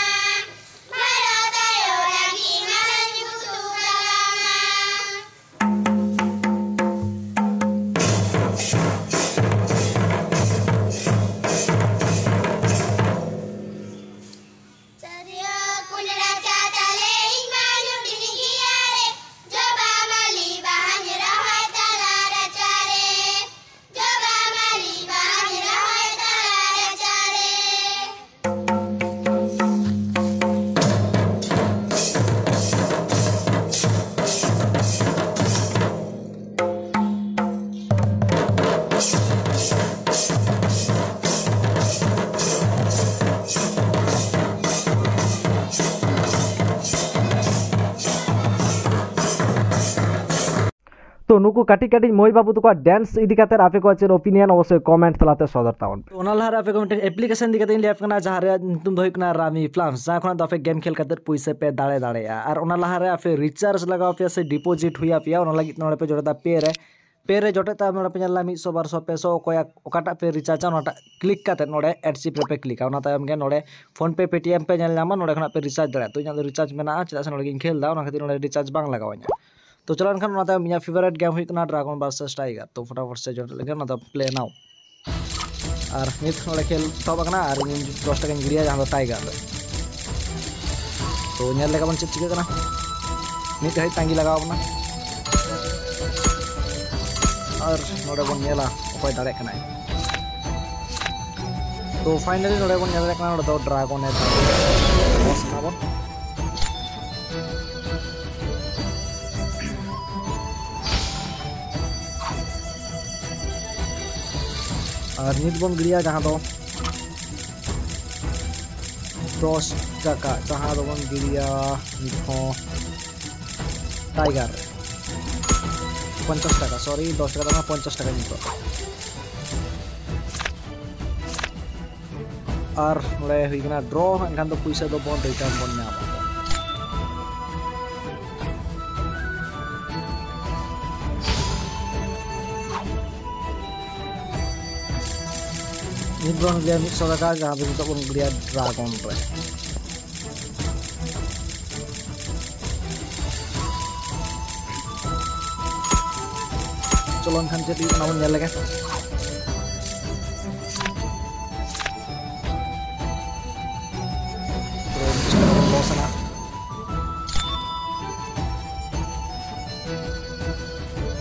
ᱵᱷᱟᱭᱨᱚ ᱫᱟᱭᱚ ᱞᱟᱹᱜᱤᱫ ᱢᱟᱞᱟᱧ ᱜᱩᱛᱩ ᱜᱟᱞᱟᱝᱟ᱾ ᱪᱟᱹᱨᱭᱟᱹ ᱠᱩᱞ ᱨᱟᱪᱟ ᱛᱟᱞᱮ ᱤᱧ ᱢᱟ ᱧᱩᱰᱤᱧ ᱜᱮᱭᱟ ᱨᱮ, ᱡᱚᱵᱟ ᱢᱟᱹᱞᱤ ᱵᱟᱦᱟᱧ ᱨᱚᱦᱚᱭ ᱛᱟᱞᱟ ᱨᱟᱪᱟ ᱨᱮ, ᱡᱚᱵᱟ ᱢᱟᱹᱞᱤ ᱵᱟᱦᱟᱧ ᱨᱚᱦᱚᱭ ᱛᱟᱞᱟ ᱨᱟᱪᱟ ᱨᱮ᱾ ᱛᱚ ᱱᱩᱠᱩ ᱠᱟᱹᱴᱤᱡ ᱠᱟᱹᱴᱤᱡ ᱢᱟᱹᱭ ᱵᱟᱹᱵᱩ ᱛᱟᱠᱚᱣᱟᱜ ᱰᱮᱱᱥ ᱤᱫᱤ ᱠᱟᱛᱮ ᱟᱯᱮ ᱠᱚᱣᱟᱜ ᱪᱮᱫ ᱚᱯᱤᱱᱤᱭᱚᱱ, ᱚᱵᱚᱥᱥᱳᱭ ᱠᱚᱢᱮᱱᱴ ᱛᱟᱞᱟᱛᱮ ᱥᱚᱫᱚᱨ ᱛᱟᱵᱚᱱ ᱯᱮ᱾ ᱛᱚ ᱚᱱᱟ ᱞᱟᱦᱟᱨᱮ ᱟᱯᱮ ᱠᱚ ᱢᱤᱫᱴᱮᱱ ᱮᱯᱞᱤᱠᱮᱥᱚᱱ ᱤᱫᱤ ᱠᱟᱛᱮ ᱤᱧ ᱞᱟᱹᱭ ᱟᱯᱮ ᱠᱟᱱᱟ, ᱡᱟᱦᱟᱸ ᱨᱮᱭᱟᱜ ᱧᱩᱛᱩᱢ ᱫᱚ ᱦᱩᱭᱩᱜ ᱠᱟᱱᱟ ᱨᱟᱢᱤ ᱯᱷᱤᱞᱢᱥ, ᱡᱟᱦᱟᱸ ᱠᱷᱚᱱᱟᱜ ᱫᱚ ᱟᱯᱮ ᱜᱮᱢ ᱠᱷᱮᱞ ᱠᱟᱛᱮ ᱯᱩᱭᱥᱟᱹ ᱯᱮ ᱫᱟᱲᱮ ᱫᱟᱲᱮᱭᱟᱜᱼᱟ᱾ ᱟᱨ ᱚᱱᱟ ᱞᱟᱦᱟᱨᱮ ᱟᱯᱮ ᱨᱤᱪᱟᱨᱡᱽ ᱞᱟᱜᱟᱣ ᱯᱮᱭᱟ ᱥᱮ ᱰᱤᱯᱚᱡᱤᱴ ᱦᱩᱭ ᱟᱯᱮᱭᱟ, ᱚᱱᱟ ᱞᱟᱹᱜᱤᱫ ᱱᱚᱰᱮ ᱯᱮ ᱡᱚᱲᱮᱫᱟ ᱯᱮ ᱨᱮ᱾ ᱯᱮ ᱨᱮ ᱡᱚᱴᱮᱫ ᱛᱟᱭᱚᱢ ᱱᱚᱰᱮ ᱯᱮ ᱧᱮᱞ ᱧᱟᱢᱟ ᱢᱤᱫ ᱥᱚ, ᱵᱟᱨ ᱥᱚ, ᱯᱮ ᱥᱚ, ᱚᱠᱚᱭᱟᱜ ᱚᱠᱟᱴᱟᱜ ᱯᱮ ᱨᱤᱪᱟᱨᱡᱟ ᱚᱱᱟᱴᱟᱜ ᱠᱞᱤᱠ ᱠᱟᱛᱮ ᱱᱚᱰᱮ ᱮᱰ ᱪᱤᱯ ᱨᱮᱯᱮ ᱠᱞᱤᱠᱟ᱾ ᱚᱱᱟ ᱛᱟᱭᱚᱢ ᱜᱮ ᱱᱚᱰᱮ PhonePe, Paytm ᱯᱮ ᱧᱮᱞ ᱧᱟᱢᱟ, ᱱᱚᱰᱮ ᱠᱷᱚᱱᱟᱜ ᱯᱮ ᱨᱤᱪᱟᱨᱡᱽ ᱫᱟᱲᱮᱭᱟᱜᱼᱟ᱾ ᱛᱚ ᱤᱧᱟᱹᱜ ᱫᱚ ᱨᱤᱪᱟᱨᱡᱽ ᱢᱮᱱᱟᱜᱼᱟ, ᱪᱮᱫᱟᱜ ᱥᱮ ᱱᱚᱰᱮ ᱜᱤᱧ ᱠᱷᱮᱞ ᱮᱫᱟ, ᱚᱱᱟ ᱠᱷᱟᱹᱛᱤᱨ ᱱᱚᱰᱮ ᱨᱤᱪᱟᱨᱡᱽ ᱵᱟᱝ ᱞᱟᱜᱟᱣ ᱤᱧᱟ᱾ ᱛᱚ ᱪᱚᱞᱚ ᱮᱱᱠᱷᱟᱱ ᱚᱱᱟ ᱛᱟᱭᱚᱢ ᱤᱧᱟᱹᱜ ᱯᱷᱮᱵᱟᱨᱮᱴ ᱜᱮᱢ ᱦᱩᱭᱩᱜ ᱠᱟᱱᱟ Dragon versus Tiger᱾ ᱛᱚ ᱯᱷᱚᱴᱟᱯᱷᱚᱴ ᱥᱮ ᱡᱚᱴᱮᱫ ᱞᱮᱜᱮ ᱚᱱᱟ ᱫᱚ ᱯᱞᱮ ᱱᱟᱣ᱾ ᱟᱨ ᱱᱤᱛ ᱱᱚᱰᱮ ᱠᱷᱮᱞ ᱮᱛᱚᱦᱚᱵ ᱟᱠᱟᱱᱟ ᱟᱨ ᱤᱧ ᱫᱚᱥ ᱴᱟᱠᱟᱧ ᱜᱤᱰᱤᱭᱟ, ᱡᱟᱦᱟᱸ ᱫᱚ ᱴᱟᱭᱜᱟᱨ ᱨᱮ᱾ ᱛᱚ ᱧᱮᱞ ᱞᱮᱜᱮ ᱵᱚᱱ ᱪᱮᱫ ᱪᱤᱠᱟᱹᱜ ᱠᱟᱱᱟ᱾ ᱢᱤᱫ ᱜᱷᱟᱹᱲᱤᱡ ᱛᱟᱺᱜᱤ ᱞᱟᱜᱟᱣ ᱵᱚᱱᱟ᱾ ᱟᱨ ᱱᱚᱰᱮ ᱵᱚᱱ ᱧᱮᱞᱟ ᱚᱠᱚᱭ ᱫᱟᱲᱮᱜ ᱠᱟᱱᱟᱭ᱾ ᱛᱚ ᱯᱷᱟᱭᱱᱟᱞᱤ ᱱᱚᱰᱮ ᱵᱚᱱ ᱧᱮᱞ ᱫᱟᱲᱮᱭᱟᱜ ᱠᱟᱱᱟ, ᱱᱚᱰᱮ ᱫᱚ ᱰᱨᱟᱜᱚᱱ ᱮ ᱫᱟᱲᱮ ᱠᱟᱱᱟ ᱵᱚᱱ᱾ ᱟᱨ ᱱᱤᱛ ᱵᱚᱱ ᱜᱤᱰᱤᱭᱟ ᱡᱟᱦᱟᱸ ᱫᱚ ᱫᱚᱥ ᱴᱟᱠᱟ, ᱡᱟᱦᱟᱸ ᱫᱚᱵᱚᱱ ᱜᱤᱰᱤᱭᱟ ᱱᱤᱛ ᱦᱚᱸ ᱴᱟᱭᱜᱟᱨ ᱨᱮ᱾ ᱯᱚᱧᱪᱟᱥ ᱴᱟᱠᱟ, ᱥᱚᱨᱤ, ᱫᱚᱥ ᱴᱟᱠᱟ ᱫᱚ ᱵᱟᱝ, ᱯᱚᱧᱪᱟᱥ ᱴᱟᱠᱟ ᱱᱤᱛᱚᱜ᱾ ᱟᱨ ᱱᱚᱰᱮ ᱦᱩᱭ ᱠᱟᱱᱟ ᱰᱨᱚ, ᱮᱱᱠᱷᱟᱱ ᱫᱚ ᱯᱩᱭᱥᱟᱹ ᱫᱚ ᱵᱚᱱ ᱨᱤᱴᱟᱨᱱ ᱵᱚᱱ ᱧᱟᱢᱟ᱾ ᱱᱤᱛ ᱵᱚᱱ ᱜᱮᱭᱟ ᱢᱤᱫ ᱥᱚ ᱴᱟᱠᱟ, ᱡᱟᱦᱟᱸ ᱫᱚ ᱱᱤᱛᱚᱜ ᱵᱚᱱ ᱜᱤᱰᱤᱭᱟ ᱰᱨᱟᱜᱚᱱ ᱨᱮ᱾ ᱪᱚᱞᱚ ᱮᱱᱠᱷᱟᱱ ᱪᱮᱫ ᱦᱩᱭᱩᱜ ᱠᱟᱱᱟ ᱵᱚᱱ ᱧᱮᱞ ᱞᱮᱜᱮ᱾ ᱞᱚᱥ ᱮᱱᱟ᱾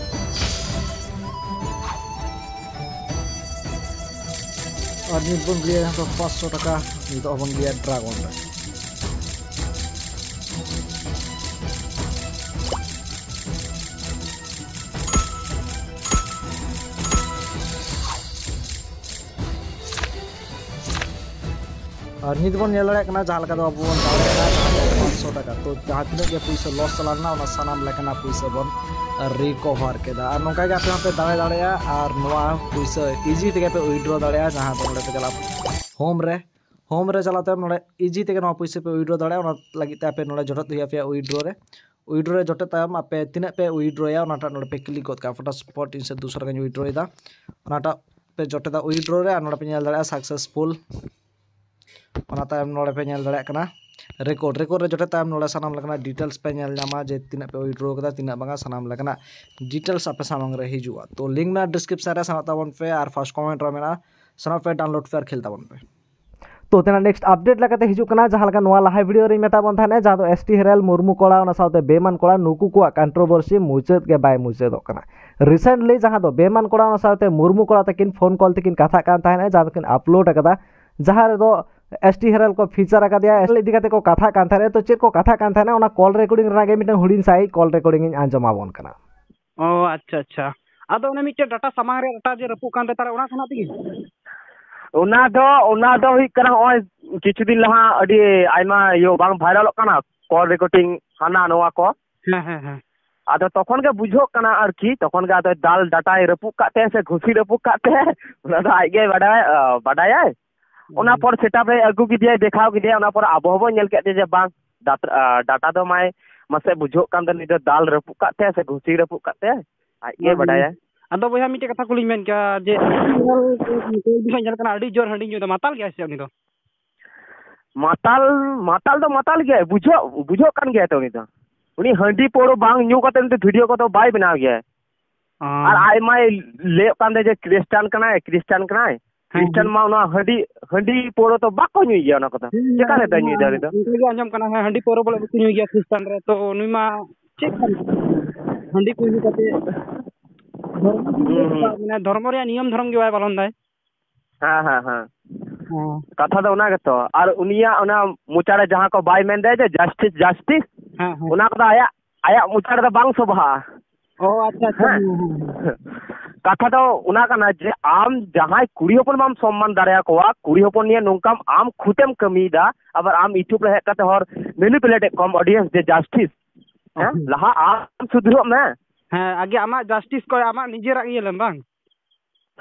ᱟᱨ ᱱᱤᱛ ᱵᱚᱱ ᱜᱤᱰᱤᱭᱟ ᱡᱟᱦᱟᱸ ᱫᱚ ᱯᱟᱸᱪᱥᱚ ᱴᱟᱠᱟ, ᱱᱤᱛᱚᱜ ᱦᱚᱸᱵᱚᱱ ᱜᱤᱰᱤᱭᱟ ᱰᱨᱟᱜᱚᱱ ᱨᱮ᱾ ᱟᱨ ᱱᱤᱛ ᱵᱚᱱ ᱧᱮᱞ ᱫᱟᱲᱮᱭᱟᱜ ᱠᱟᱱᱟ ᱡᱟᱦᱟᱸ ᱞᱮᱠᱟ ᱫᱚ ᱟᱵᱚ ᱵᱚᱱ ᱫᱟᱲᱮᱭᱟᱜᱼᱟ ᱡᱟᱦᱟᱸ ᱫᱚ ᱯᱟᱸᱪᱥᱚ ᱴᱟᱠᱟ᱾ ᱛᱚ ᱡᱟᱦᱟᱸ ᱛᱤᱱᱟᱹᱜ ᱜᱮ ᱯᱩᱭᱥᱟᱹ ᱞᱚᱥ ᱪᱟᱞᱟᱣ ᱞᱮᱱᱟ, ᱚᱱᱟ ᱥᱟᱱᱟᱢ ᱞᱮᱠᱟᱱᱟᱜ ᱯᱩᱭᱥᱟᱹ ᱵᱚᱱ ᱨᱤᱠᱚᱵᱷᱟᱨ ᱠᱮᱫᱟ᱾ ᱟᱨ ᱱᱚᱝᱠᱟ ᱜᱮ ᱟᱯᱮ ᱦᱚᱸᱯᱮ ᱫᱟᱲᱮ ᱫᱟᱲᱮᱭᱟᱜᱼᱟ ᱟᱨ ᱱᱚᱣᱟ ᱯᱩᱭᱥᱟᱹ ᱤᱡᱤ ᱛᱮᱜᱮ ᱯᱮ ᱩᱭᱰᱨᱚ ᱫᱟᱲᱮᱭᱟᱜᱼᱟ᱾ ᱡᱟᱦᱟᱸ ᱫᱚ ᱱᱚᱰᱮ ᱯᱮ ᱪᱟᱞᱟᱜᱼᱟ ᱦᱳᱢ ᱨᱮ, ᱦᱳᱢ ᱨᱮ ᱪᱟᱞᱟᱣ ᱛᱟᱭᱚᱢ ᱱᱚᱰᱮ ᱤᱡᱤ ᱛᱮᱜᱮ ᱱᱚᱣᱟ ᱯᱩᱭᱥᱟᱹ ᱯᱮ ᱩᱭᱰᱨᱚ ᱫᱟᱲᱮᱭᱟᱜᱼᱟ᱾ ᱚᱱᱟ ᱞᱟᱹᱜᱤᱫ ᱛᱮ ᱟᱯᱮ ᱱᱚᱰᱮ ᱡᱚᱴᱮᱫ ᱦᱩᱭ ᱟᱯᱮᱭᱟ ᱩᱭᱰᱨᱚ ᱨᱮ᱾ ᱩᱭᱰᱨᱳ ᱨᱮ ᱡᱚᱴᱮᱫ ᱛᱟᱭᱚᱢ ᱟᱯᱮ ᱛᱤᱱᱟᱹᱜ ᱯᱮ ᱩᱭᱰᱨᱳᱭᱟ, ᱚᱱᱟᱴᱟᱜ ᱱᱚᱰᱮ ᱯᱮ ᱠᱞᱤᱠ ᱜᱚᱫ ᱠᱟᱜᱼᱟ᱾ ᱯᱷᱚᱴᱟᱥᱯᱚᱴ ᱤᱧ ᱥᱮ ᱫᱩᱥᱨᱟ ᱜᱟᱧ ᱩᱭᱰᱨᱳᱭᱮᱫᱟ, ᱚᱱᱟᱴᱟᱜ ᱯᱮ ᱡᱚᱴᱮᱫᱟ ᱩᱭᱰᱨᱳ ᱨᱮ, ᱟᱨ ᱱᱚᱰᱮ ᱯᱮ ᱧᱮᱞ ᱫᱟᱲᱮᱭᱟᱜᱼᱟ ᱥᱟᱠᱥᱮᱥᱯᱷᱩᱞ, ᱚᱱᱟ ᱛᱟᱭᱚᱢ ᱱᱚᱰᱮ ᱯᱮ ᱧᱮᱞ ᱫᱟᱲᱮᱭᱟᱜ ᱠᱟᱱᱟ ᱨᱮᱠᱚᱨᱰ᱾ ᱨᱮᱠᱚᱨᱰ ᱨᱮ ᱡᱚᱴᱮᱫ ᱛᱟᱭᱚᱢ ᱱᱚᱰᱮ ᱥᱟᱱᱟᱢ ᱞᱮᱠᱟᱱᱟᱜ ᱰᱤᱴᱮᱞᱥ ᱯᱮ ᱧᱮᱞ ᱧᱟᱢᱟ, ᱡᱮ ᱛᱤᱱᱟᱹᱜ ᱯᱮ ᱩᱭᱰᱨᱳ ᱠᱟᱫᱟ, ᱛᱤᱱᱟᱹᱜ ᱵᱟᱝᱟ, ᱥᱟᱱᱟᱢ ᱞᱮᱠᱟᱱᱟᱜ ᱰᱤᱴᱮᱞᱥ ᱟᱯᱮ ᱥᱟᱢᱟᱝ ᱨᱮ ᱦᱤᱡᱩᱜᱼᱟ᱾ ᱛᱚ, ᱞᱤᱝᱠ ᱢᱮᱱᱟᱜᱼᱟ ᱰᱤᱥᱠᱨᱤᱯᱥᱚᱱ ᱨᱮ, ᱥᱮᱱᱚᱜ ᱛᱟᱵᱚᱱ ᱯᱮ ᱟᱨ ᱯᱷᱟᱨᱥᱴ ᱠᱚᱢᱮᱱᱴ ᱨᱮ ᱢᱮᱱᱟᱜᱼᱟ, ᱥᱮᱱᱚᱜ ᱯᱮ, ᱰᱟᱣᱩᱱᱞᱳᱰ ᱯᱮ ᱟᱨ ᱠᱷᱮᱞ ᱛᱟᱵᱚᱱ ᱯᱮ᱾ ᱛᱚ, ᱛᱮᱱᱟᱜ ᱱᱮᱠᱥᱴ ᱟᱯᱰᱮᱴ ᱞᱮᱠᱟᱛᱮ ᱦᱤᱡᱩᱜ ᱠᱟᱱᱟ, ᱡᱟᱦᱟᱸ ᱞᱮᱠᱟ ᱱᱚᱣᱟ ᱞᱟᱦᱟ ᱵᱷᱤᱰᱤᱭᱳ ᱨᱮᱧ ᱢᱮᱛᱟ ᱵᱚᱱ ᱛᱟᱦᱮᱱᱟ, ᱡᱟᱦᱟᱸ ᱫᱚ ᱮᱥ ᱴᱤ ᱦᱮᱨᱮᱞ, ᱢᱩᱨᱢᱩ ᱠᱚᱲᱟ, ᱚᱱᱟ ᱥᱟᱶᱛᱮ ᱵᱮᱢᱟᱱ ᱠᱚᱲᱟ, ᱱᱩᱠᱩ ᱠᱚᱣᱟᱜ ᱠᱚᱱᱴᱨᱳᱵᱷᱟᱨᱥᱤ ᱢᱩᱪᱟᱹᱫ ᱜᱮ ᱵᱟᱭ ᱢᱩᱪᱟᱹᱫᱚᱜ ᱠᱟᱱᱟ᱾ ᱨᱤᱥᱮᱱᱴᱞᱤ ᱡᱟᱦᱟᱸ ᱫᱚ ᱵᱮᱢᱟᱱ ᱠᱚᱲᱟ, ᱚᱱᱟ ᱥᱟᱶᱛᱮ ᱢᱩᱨᱢᱩ ᱠᱚᱲᱟ ᱛᱟᱹᱠᱤᱱ ᱯᱷᱳᱱ ᱠᱚᱞ ᱛᱮᱠᱤᱱ ᱠᱟᱛᱷᱟᱜ ᱠᱟᱱ ᱛᱟᱦᱮᱱᱟ, ᱡᱟᱦᱟᱸ ᱫᱚᱠᱤᱱ ᱟᱯᱞᱳᱰ ᱟᱠᱟᱫᱟ, ᱡᱟᱦᱟᱸ ᱨᱮᱫᱚ ᱮᱥ ᱴᱤ ᱦᱮᱨᱮᱞ ᱠᱚ ᱯᱷᱤᱪᱟᱨ ᱟᱠᱟᱫᱮᱭᱟ, ᱮᱥ ᱴᱤ ᱤᱫᱤ ᱠᱟᱛᱮ ᱠᱚ ᱠᱟᱛᱷᱟᱜ ᱠᱟᱱ ᱛᱟᱦᱮᱱᱟ᱾ ᱛᱚ, ᱪᱮᱫ ᱠᱚ ᱠᱟᱛᱷᱟᱜ ᱠᱟᱱ ᱛᱟᱦᱮᱱᱟ, ᱚᱱᱟ ᱠᱚᱞ ᱨᱮᱠᱚᱨᱰᱤᱝ ᱨᱮᱱᱟᱜ ᱜᱮ ᱢᱤᱫᱴᱟᱝ ᱦᱩᱰᱤᱧ ᱥᱟᱺᱦᱤᱡ ᱠᱚᱞ ᱨᱮᱠᱚᱨᱰᱤᱝ ᱤᱧ ᱟᱸᱡᱚᱢ ᱟᱵᱚᱱ ᱠᱟᱱᱟ᱾ ᱚ, ᱟᱪᱪᱷᱟ, ᱟᱪᱪᱷᱟ᱾ ᱟᱫᱚ ᱚᱱᱮ ᱢᱤᱫᱴᱮᱱ ᱰᱟᱴᱟ ᱥᱟᱢᱟᱝ ᱨᱮ ᱰᱟᱴᱟ ᱡᱮ ᱨᱟᱹᱯᱩᱫ ᱠᱟᱱ ᱛᱟᱭ, ᱛᱟᱦᱞᱮ ᱚᱱᱟ ᱠᱷᱚᱱᱟᱜ ᱛᱮᱜᱮ? ᱚᱱᱟ ᱫᱚ, ᱚᱱᱟ ᱫᱚ ᱦᱩᱭᱩᱜ ᱠᱟᱱᱟ, ᱱᱚᱜᱼᱚᱭ ᱠᱤᱪᱷᱩ ᱫᱤᱱ ᱞᱟᱦᱟ ᱟᱹᱰᱤ ᱟᱭᱢᱟ ᱤᱭᱟᱹ ᱵᱟᱝ ᱵᱷᱟᱭᱨᱟᱞᱚᱜ ᱠᱟᱱᱟ, ᱠᱚᱞ ᱨᱮᱠᱚᱨᱰᱤᱝ ᱦᱟᱱᱟ ᱱᱚᱣᱟ ᱠᱚ᱾ ᱦᱮᱸ, ᱦᱮᱸ, ᱦᱮᱸ᱾ ᱟᱫᱚ ᱛᱚᱠᱷᱚᱱ ᱜᱮ ᱵᱩᱡᱷᱟᱹᱜ ᱠᱟᱱᱟ ᱟᱨᱠᱤ, ᱛᱚᱠᱷᱚᱱ ᱜᱮ ᱟᱫᱚ ᱫᱟᱞ ᱰᱟᱴᱟᱭ ᱨᱟᱹᱯᱩᱫ ᱠᱟᱜ ᱛᱟᱭᱟ ᱥᱮ ᱜᱷᱩᱥᱤ ᱨᱟᱹᱯᱩᱫ ᱠᱟᱜ ᱛᱟᱭᱟ, ᱚᱱᱟ ᱫᱚ ᱟᱡ ᱜᱮᱭ ᱵᱟᱰᱟᱭ, ᱟ, ᱵᱟᱰᱟᱭᱟᱭ᱾ ᱚᱱᱟ ᱦᱩᱸ᱾ ᱯᱚᱨ ᱥᱮᱴᱟᱯ ᱮ ᱟᱹᱜᱩ ᱠᱮᱫᱮᱭᱟᱭ, ᱫᱮᱠᱷᱟᱣ ᱠᱮᱫᱮᱭᱟᱭ, ᱚᱱᱟ ᱯᱚᱨ ᱟᱵᱚ ᱦᱚᱸᱵᱚᱱ ᱧᱮᱞ ᱠᱮᱫ ᱛᱮ ᱡᱮ ᱵᱟᱝ, ᱰᱟᱴ-, ᱟ, ᱰᱟᱴᱟ ᱫᱚ ᱢᱟᱭ ᱢᱟᱥᱮ ᱵᱩᱡᱷᱟᱹᱜ ᱠᱟᱱ ᱫᱚ, ᱱᱩᱭ ᱫᱚ ᱫᱟᱞ ᱨᱟᱹᱯᱩᱫ ᱠᱟᱜ ᱛᱟᱭᱟ ᱥᱮ ᱜᱷᱩᱥᱤ ᱨᱟᱹᱯᱩᱫ ᱠᱟᱜ ᱛᱟᱭᱟ, ᱟᱡ ᱜᱮ ᱦᱩᱸ, ᱦᱩᱸ᱾ ᱵᱟᱰᱟᱭᱟᱭ᱾ ᱟᱫᱚ ᱵᱚᱭᱦᱟ, ᱢᱤᱫᱴᱮᱡ ᱠᱟᱛᱷᱟ ᱠᱩᱞᱤᱧ ᱢᱮᱱ ᱠᱮᱭᱟ ᱡᱮ, ᱧᱮᱞ ᱠᱟᱱᱟ ᱟᱹᱰᱤ ᱡᱳᱨ ᱦᱟᱺᱰᱤ ᱧᱩ ᱫᱚ, ᱢᱟᱛᱟᱞ ᱜᱮᱭᱟᱭ ᱥᱮ ᱩᱱᱤ ᱫᱚ? ᱢᱟᱛᱟᱞ, ᱢᱟᱛᱟᱞ ᱫᱚ ᱢᱟᱛᱟᱞ ᱜᱮᱭᱟᱭ, ᱵᱩᱡᱷᱟᱹᱜ, ᱵᱩᱡᱷᱟᱹᱜ ᱠᱟᱱ ᱜᱮᱭᱟᱭ ᱛᱚ ᱩᱱᱤ ᱫᱚ᱾ ᱩᱱᱤ ᱦᱟᱺᱰᱤ ᱯᱟᱹᱣᱨᱟᱹ ᱵᱟᱝ ᱧᱩ ᱠᱟᱛᱮ ᱩᱱᱤ ᱫᱚ ᱵᱷᱤᱰᱤᱭᱳ ᱠᱚᱫᱚ ᱵᱟᱭ ᱵᱮᱱᱟᱣ ᱜᱮᱭᱟᱭ᱾ ᱚ᱾ ᱟᱨ ᱟᱡ ᱢᱟᱭ ᱞᱟᱹᱭᱚᱜ ᱠᱟᱱ ᱛᱟᱦᱮᱸ ᱡᱮ ᱠᱷᱨᱤᱥᱴᱟᱱ ᱠᱟᱱᱟᱭ, ᱠᱷᱨᱤᱥᱴᱟᱱ ᱦᱮᱸ, ᱠᱟᱱᱟᱭ᱾ ᱦᱮᱸ᱾ ᱠᱷᱨᱤᱥᱴᱟᱱ ᱢᱟ ᱚᱱᱟ ᱦᱟᱺᱰᱤ, ᱦᱟᱺᱰᱤ ᱯᱟᱹᱣᱨᱟᱹ ᱛᱚ ᱵᱟᱠᱚ ᱧᱩᱭ ᱜᱮᱭᱟ ᱚᱱᱟ ᱠᱚᱫᱚ᱾ ᱦᱮᱸ, ᱪᱮᱠᱟ ᱦᱮᱸ, ᱞᱮᱫᱟ ᱧᱩᱭ ᱫᱟ ᱩᱱᱤ ᱫᱚ? ᱚᱱᱠᱟ ᱜᱮ ᱟᱸᱡᱚᱢ ᱠᱟᱱᱟ, ᱦᱮᱸ, ᱦᱟᱺᱰᱤ ᱯᱟᱹᱣᱨᱟᱹ ᱵᱚᱞᱮ ᱵᱟᱠᱚ ᱧᱩᱭ ᱜᱮᱭᱟ ᱠᱷᱨᱤᱥᱴᱟᱱ ᱨᱮ᱾ ᱛᱚ ᱱᱩᱭ ᱢᱟ ᱪᱮᱫ ᱠᱟᱱ? ᱦᱟᱺᱰᱤ ᱠᱚ ᱧᱩ ᱠᱟᱛᱮ ᱫᱷᱚᱨᱢᱚ ᱦᱩᱸ, ᱦᱩᱸ᱾ ᱢᱟᱱᱮ ᱫᱷᱚᱨᱢᱚ ᱨᱮᱭᱟᱜ ᱱᱤᱭᱚᱢ ᱫᱷᱚᱨᱚᱢ ᱜᱮ ᱵᱟᱭ ᱯᱟᱞᱚᱱ ᱫᱟᱭ᱾ ᱦᱮᱸ, ᱦᱮᱸ, ᱦᱮᱸ᱾ ᱦᱮᱸ᱾ ᱠᱟᱛᱷᱟ ᱫᱚ ᱚᱱᱟ ᱜᱮᱛᱚ᱾ ᱟᱨ ᱩᱱᱤᱭᱟᱜ ᱚᱱᱟ ᱢᱚᱪᱟ ᱨᱮ ᱡᱟᱦᱟᱸ ᱠᱚ ᱵᱟᱭ ᱢᱮᱱ ᱫᱟᱭ ᱡᱮ justice, justice, ᱦᱮᱸ, ᱦᱮᱸ᱾ ᱚᱱᱟ ᱠᱚᱫᱚ ᱟᱭᱟᱜ, ᱟᱭᱟᱜ ᱢᱚᱪᱟ ᱨᱮᱫᱚ ᱵᱟᱝ ᱥᱚᱵᱷᱟᱜᱼᱟ᱾ ᱚ, ᱟᱪᱪᱷᱟ, ᱟᱪᱪᱷᱟ, ᱦᱮᱸ᱾ ᱦᱮᱸ, ᱦᱮᱸ, ᱦᱮᱸ᱾ ᱠᱟᱛᱷᱟ ᱫᱚ ᱚᱱᱟ ᱠᱟᱱᱟ ᱡᱮ ᱟᱢ ᱡᱟᱦᱟᱸᱭ ᱠᱩᱲᱤ ᱦᱚᱯᱚᱱ ᱵᱟᱢ ᱥᱚᱢᱢᱟᱱ ᱫᱟᱲᱮᱭᱟᱠᱚᱣᱟ, ᱠᱩᱲᱤ ᱦᱚᱯᱚᱱ ᱱᱤᱭᱮ ᱱᱚᱝᱠᱟᱢ ᱟᱢ ᱠᱷᱩᱫᱮᱢ ᱠᱟᱹᱢᱤᱭᱮᱫᱟ, ᱟᱵᱟᱨ ᱟᱢ YouTube ᱨᱮ ᱦᱮᱡ ᱠᱟᱛᱮ ᱦᱚᱲ manipulate ᱮᱫ ᱠᱚᱣᱟᱢ audience ᱡᱮ justice, ᱦᱮᱸ? ᱚ᱾ ᱞᱟᱦᱟ ᱟᱢ ᱥᱩᱫᱷᱨᱟᱹᱜ ᱢᱮ᱾ ᱦᱮᱸ, ᱟᱜᱮ ᱟᱢᱟᱜ justice ᱠᱚᱭ, ᱟᱢᱟᱜ ᱱᱤᱡᱮᱨᱟᱜ ᱤᱭᱟᱹ ᱞᱮᱢ ᱵᱟᱝ?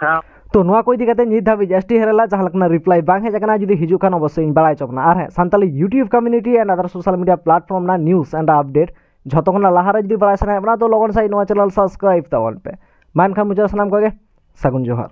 ᱦᱮᱸ᱾ ᱛᱚ, ᱱᱚᱣᱟ ᱠᱚ ᱤᱫᱤ ᱠᱟᱛᱮ ᱱᱤᱛ ᱫᱷᱟᱹᱵᱤᱡ ᱮᱥ ᱴᱤ ᱦᱮᱨᱮᱞᱟᱜ ᱡᱟᱦᱟᱸ ᱞᱮᱠᱟᱱᱟᱜ reply ᱵᱟᱝ ᱦᱮᱡ ᱟᱠᱟᱱᱟ, ᱡᱩᱫᱤ ᱦᱤᱡᱩᱜ ᱠᱷᱟᱱ ᱚᱵᱚᱥᱥᱳᱭ ᱤᱧ ᱵᱟᱲᱟᱭ ᱦᱚᱪᱚ ᱵᱚᱱᱟ᱾ ᱟᱨ ᱦᱮᱸ, Santali YouTube community and other social media platform ᱨᱮᱱᱟᱜ news and update ᱡᱷᱚᱛᱚ ᱠᱷᱚᱱᱟᱜ ᱞᱟᱦᱟᱨᱮ ᱡᱩᱫᱤ ᱵᱟᱲᱟᱭ ᱥᱟᱱᱟᱭᱮᱫ ᱵᱚᱱᱟ, ᱛᱚ ᱞᱚᱜᱚᱱ ᱥᱟᱺᱦᱤᱡ ᱱᱚᱣᱟ channel subscribe ᱛᱟᱵᱚᱱ ᱯᱮ᱾ ᱢᱟ ᱮᱱᱠᱷᱟᱱ ᱢᱩᱪᱟᱹᱫ ᱥᱟᱱᱟᱢ ᱠᱚᱜᱮ ᱥᱟᱹᱜᱩᱱ ᱡᱚᱦᱟᱨ᱾